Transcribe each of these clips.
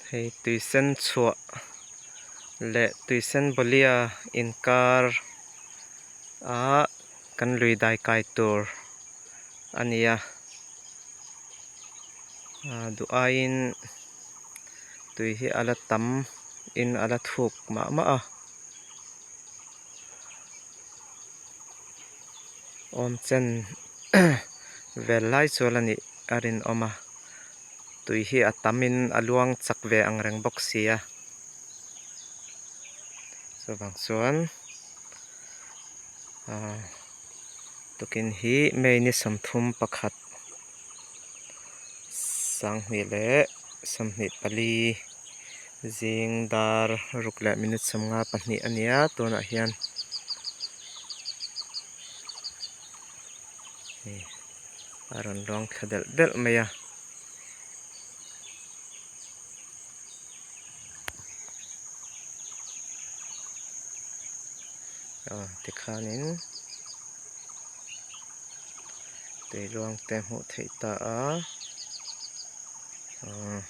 Hei tuisen chhuah leh tuisen bawlia inkar ah kan lui dai kai tur a ni a ah duh aiin tui hi a la tam in a la thuk mah mah a. Awm chen vel lai chuan a nih a rinawm a tui hi a tamin a luang chak ve ang reng bawk si a chuvang chuan ah tukin hi May ni 31 2024 zing dar ruk leh minute 52 a ni a tunah hian hei a rawn luang thla delh delh mai a. Aw tikhanin tui luang te hmuh theih ta a aw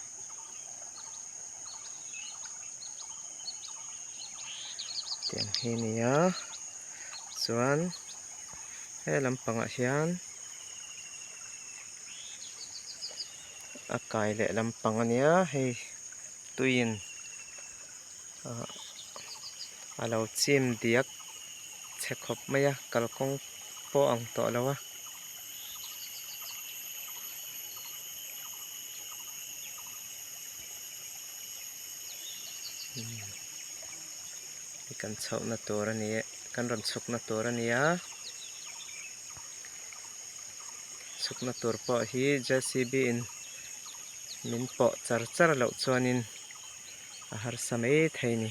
tiang hi a ni a chuan he lampangah hian a kai leh lampang a nia hei tuiin ah a lo chim diak chhe khawp mai a kalkawng pawh ang tawh lo a. Kan chhohna tur a ni kan rawn chhukna tur a ni a chhukna tur pawh hi J C B in min pawh char char loh chuanin a harsa mai thei a ni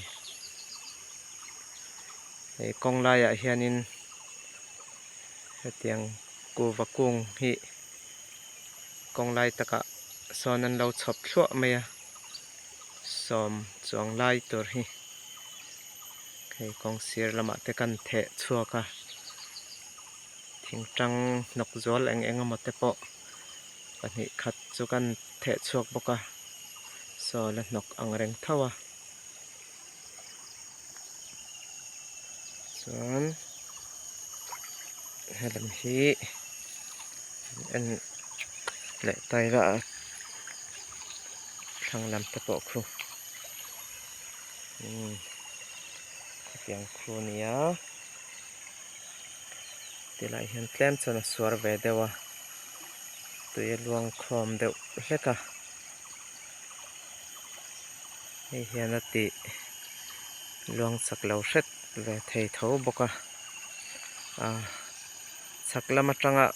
hei kawng laiah hianin hetiang kuhva kung hi kawng lai takah sawn an lo chhawp thluah mai a sawm chuang lai tur hi hei kawng sir lamah te kan theh chhuak a thingtang hnawk zual eng eng emaw te pawh pahnih khat chu kan theh chhuak bawk a saw la hnawk ang reng tho a chuan helam hi en leh ta ila a thlang lam te pawh khu umm hetiang khu a nia tilai hian tlem chuan a suar ve deuh a tui a luang khawm deuh hlek a hei hian a tih luang chak lo hret ve thei tho bawk a ah chhak lam atanga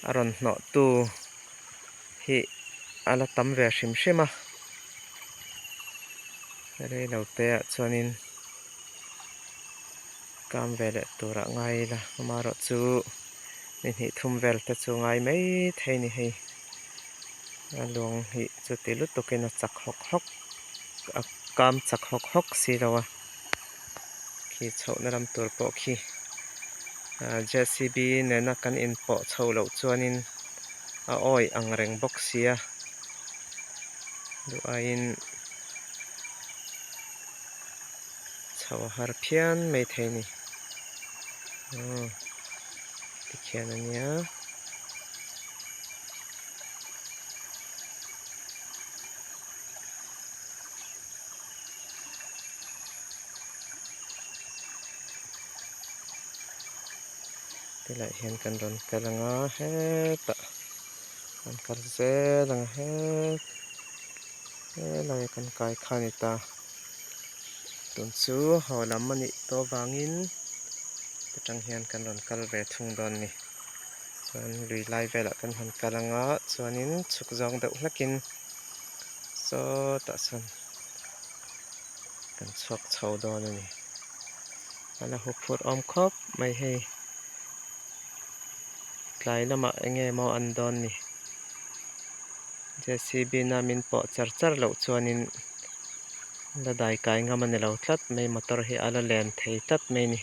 a rawn hnawh tu hi a la tam ve hrim hrim a reilo te ah chuanin kam ve leh turah ngai ila amaherawh chu ni hnih thum vel te chu ngai mai thei a ni hei a luang hi chuti lutukin a chak hawk hawk a kam chak hawk hawk si lo a khi chhohna lam tur pawh khi ah J C B nena kan inpawh chho loh chuanin a awi ang reng bawk si a duh aiin chho a har phian mai thei a ni aw tikhian a nia. Tilai hian kan rawn kal ang a hetah kan kal zel ang a het helai kan kai kha a ni ta tun chu haw lam a nih tawh avangin atang hian kan rawn kal ve thung dawn a ni chuan lui lai velah kan han kal ang a chuanin chhuk zawng deuh hlakin sawtah sawn kan chhuak chho dawn a ni a la huphurh awm khawp mai hei tlai lamah eng nge maw an dawn ni J C B na min pawh char char loh chuanin la dai kai ngam a ni lo tlat mai motor hi a la len thei tlat mai a ni.